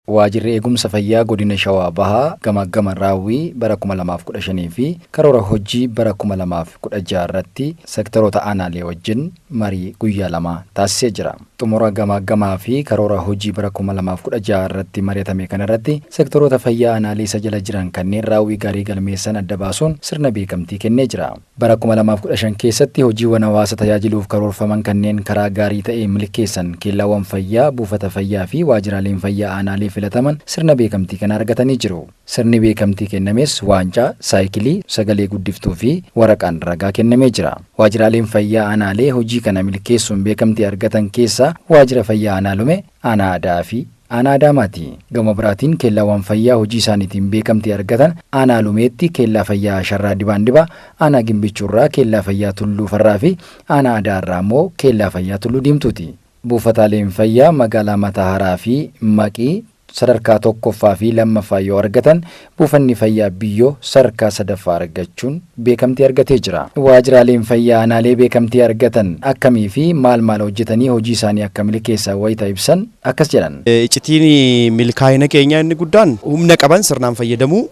Waajirri Eegumsa Fayyaa Godina Shawaa Bahaa gamaaggama raawwii bara 2015 fi karoora hojii bara 2016 irratti sektaroota aanaalee wajjin marii guyyaa 2 taasisee jira. Xumura gamaaggamaa fi karoora hojii bara 2016 irratti mari'atame kanarratti sektoroota fayyaa aanaalee isa jala jiran kanneen raawwii gaarii galmeessan adda baasuun sirna beekamtii kennee jira. Bara 2015 keessatti hojiiwwan hawaasa tajaajiluuf karoorfaman kanneen karaa gaarii ta'een milkeessan keellaawwan fayyaa, buufata fayyaa fi waajjiraaleen fayyaa aanaalee filataman sirna beekamtii kana argatanii jiru. Sirni beekamtii kennames waancaa, saayikilii, sagalee guddiftuu fi waraqaan ragaa kennamee jira. Waajjiraaleen fayyaa aanaalee hojii kana milkeessuun beekamtii argatan keessaa Waajjira Fayyaa Aanaa Lume, Aanaa Ada'aa fi Aanaa Adaamaati. Gama biraatiin keellaawwan fayyaa hojii isaaniitiin beekamtii argatan Aanaa Lumeetti Keellaa Fayyaa Sharraa Dibaandibaa, Aanaa Gimbichuurraa Keellaa Fayyaa Tulluu Farraa fi Aanaa Ada'aarraa immoo Keellaa Fayyaa Tulluu Diimtuuti. Buufataaleen fayyaa magaalaa Mataaharaa fi Maqii sadarkaa 1ffaa fi 2ffaa yoo argatan, buufanni fayyaa Biyyoo sarkaa 3ffaa argachuun beekamtii argatee jira. Waajjiraaleen fayyaa aanaalee beekamtii argatan akkamii fi maal maal hojjetanii hojii isaanii akka milkeessan wayita ibsan akkas jedhan. Iccitiin milkaa'ina keenyaa inni guddaan humna qaban sirnaan fayyadamuu,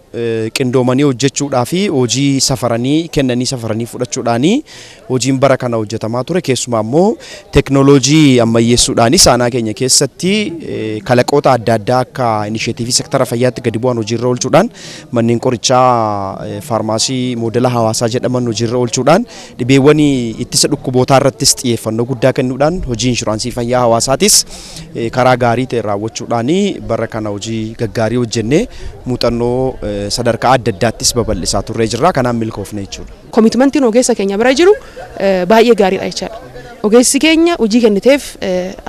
qindoomanii hojjechuudhaa fi hojii safaranii kennanii safaranii fudhachuudhaani hojiin bara kana hojjetamaa ture. Keessumaa immoo teknooloojii ammayyeessuudhaanis aanaa keenya keessatti kalaqoota adda addaa akka inisheetiivii sektara fayyaatti gadi bu'an hojiirra oolchuudhaan, manneen qorichaa faarmaasii moodela hawaasaa jedhaman hojiirra oolchuudhaan, dhibeewwan ittisa dhukkubootaa irrattis xiyyeeffannoo guddaa kennuudhaan, hojii inshuraansii fayyaa hawaasaatis karaa gaarii ta'e raawwachuudhaan bara kana hojii gaggaarii hojjennee muuxannoo sadarkaa adda addaattis babal'isaa turree jirra. Kanaan milkoofne jechuudha. Komitmentiin ogeessa keenya bira jiru baay'ee gaariidha jechaadha. Ogeessi keenya hojii kenniteef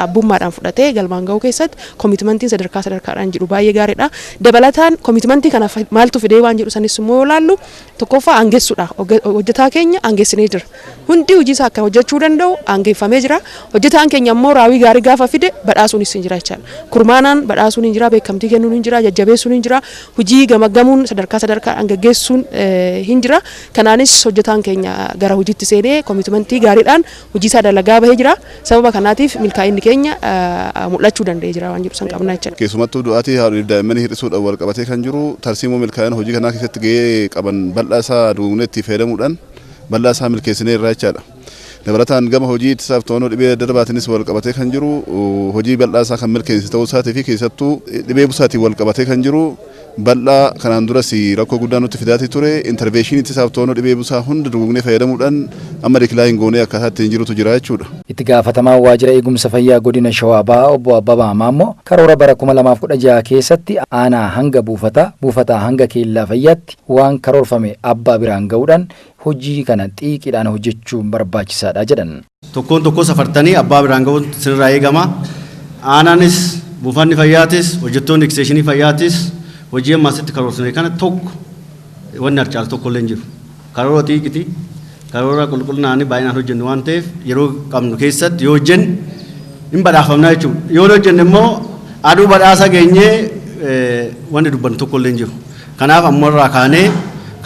abbummaadhaan fudhatee galmaan gahuu keessatti komitmentiin sadarkaa sadarkaadhaan jiru baay'ee gaariidha. Dabalataan komitmentii kana maaltu fidee waan jedhu sanis immoo yoo ilaallu, tokkoffaa aangessuudha. Hojjetaa keenya aangessinee jira. Hundi hojii isaa akka hojjechuu danda'u aangeeffamee jira. Hojjetaan keenya immoo raawwii gaarii gaafa fide badhaasuunis hin jira jechaadha. Kurmaanaan badhaasuun hin jira, beekamtii kennuun hin jira, jajjabeessuun hin jira, hojii gamaggamuun sadarkaa sadarkaadhaan gaggeessuun hin jira. Kanaanis hojjetaan keenya gara hojiitti seenee komitmentii gaariidhaan hojii isaa dalagaa bahee jira. Sababa kanaatiif milkaa'inni keenya mul'achuu danda'ee jira waan jedhu san qabna jechuudha. Keessumattuu du'aatii haadholiif daa'immanii hir'isuudhaan walqabatee kan jiru tarsiimoo milkaa'ina hojii kanaa keessatti gahee qaban bal'aa isaa duguugnee itti fayyadamuudhaan bal'aa isaa milkeessineerra jechaadha. Dabalataan gama hojii ittisaaf to'annoo dhibee daddarbaatiinis walqabatee kan jiru hojii bal'aa isaa kan milkeesse ta'uu isaatii fi keessattuu dhibee busaatiin walqabatee kan jiru bal'aa kanaan duras rakkoo guddaa nutti fidaatii ture intarveeshinii ittisaaf to'annoo dhibee busaa hunda duguugnee fayyadamuudhaan amma decline goonee akkaataa ittiin jirutu jira jechuudha. Itti gaafatamaan Waajjira Eegumsa Fayyaa Godina Shawaa Bahaa Obbo Abbabaa Maammoo karoora bara 2016 keessatti aanaa hanga buufataa, buufataa hanga keellaa fayyaatti waan karoorfame abbaa biraan ga'uudhaan hojii kana xiiqiidhaan hojjechuun barbaachisaadha jedhan. Tokkoon tokkoo safartanii abbaa biraan ga'uun isinirraa eegama. Aanaanis, buufanni fayyaatis, hojjettoonni eksteeshinii fayyaatis hojii amma asitti karoorsine kana tokko wanni harcaasu tokko illee hin jiru. Karoora xiiqiti, karoora qulqullinaan baay'inaan hojjennu waan ta'eef yeroo qabnu keessatti yoo hojjenne hin badhaafamna jechuudha. Yoo hin hojjenne immoo aduu badhaasa geenyee wanni dubbannu tokko illee hin jiru. Kanaaf ammarraa kaanee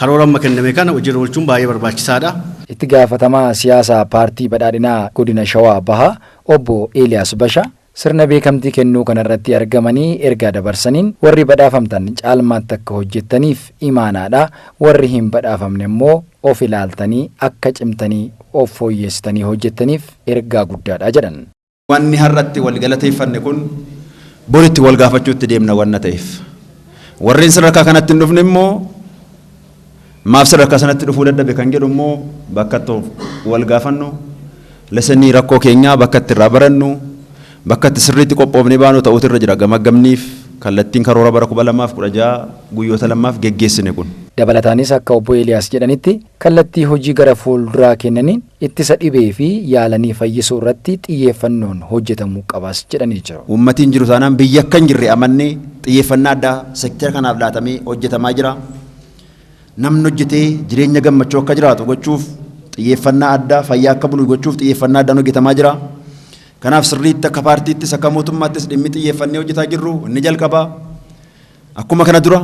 karoora amma kenname kana hojiirra oolchuun baay'ee barbaachisaadha. Itti gaafatamaa siyaasaa Paartii Badhaadhinaa Godina Shawaa Bahaa Obbo Eeliyaas Bashaa sirna beekamtii kennuu kanarratti argamanii ergaa dabarsaniin, warri badhaafamtan caalmaatti akka hojjettaniif imaanaadha, warri hin badhaafamne immoo of ilaaltanii akka cimtanii of fooyyeessitanii hojjettaniif ergaa guddaadha jedhan. Wanni har'a itti wal galateeffanne kun bor itti wal gaafachuutti deemna wanna ta'eef. Warreen sadarkaa kanatti hin dhufne immoo maaf sadarkaa sanatti dhufuu dadhabe kan jedhu immoo bakka itti wal gaafannu, lessenii rakkoo keenyaa bakka itti irraa barannu, bakka itti sirriitti qophoofnee baanu ta'uutu irra jira gamaggamniif kallattiin karoora bara 2016 guyyoota lamaaf geggeessine kun. Dabalataanis akka Obbo Eeliyaas jedhanitti, kallattii hojii gara fuulduraa kennaniin ittisa dhibee fi yaalanii fayyisuu irratti xiyyeeffannoon hojjetamuu qabas jedhanii jiru. Uummati hin jiru taanaan biyyi akka hin jirre amannee xiyyeeffannaa addaa sektera kanaaf laatamee hojjetamaa jira. Namni hojjetee jireenya gammachuu akka jiraatu gochuuf xiyyeeffannaa addaa, fayyaa akka bulu gochuuf xiyyeeffannaa addaan hojjetamaa jira. Kanaaf sirriitti akka paartiittis akka mootummaattis dhimmi xiyyeeffannee hojjetaa jirru inni jalqabaa. Akkuma kana dura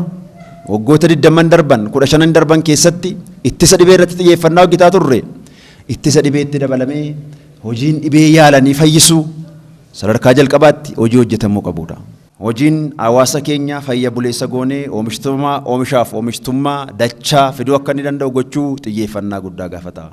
waggoota 20n darban, 15n darban keessatti ittisa dhibee irratti xiyyeeffannaa hojjetaa turre, ittisa dhibeetti dabalamee hojiin dhibee yaalanii fayyisuu sadarkaa jalqabaatti hojii hojjetamuu qabudha. Hojiin hawaasa keenya fayya buleessa goonee oomishtummaa oomishaaf oomishtummaa dachaa fiduu akka inni danda'u gochuu xiyyeeffannaa guddaa gaafata.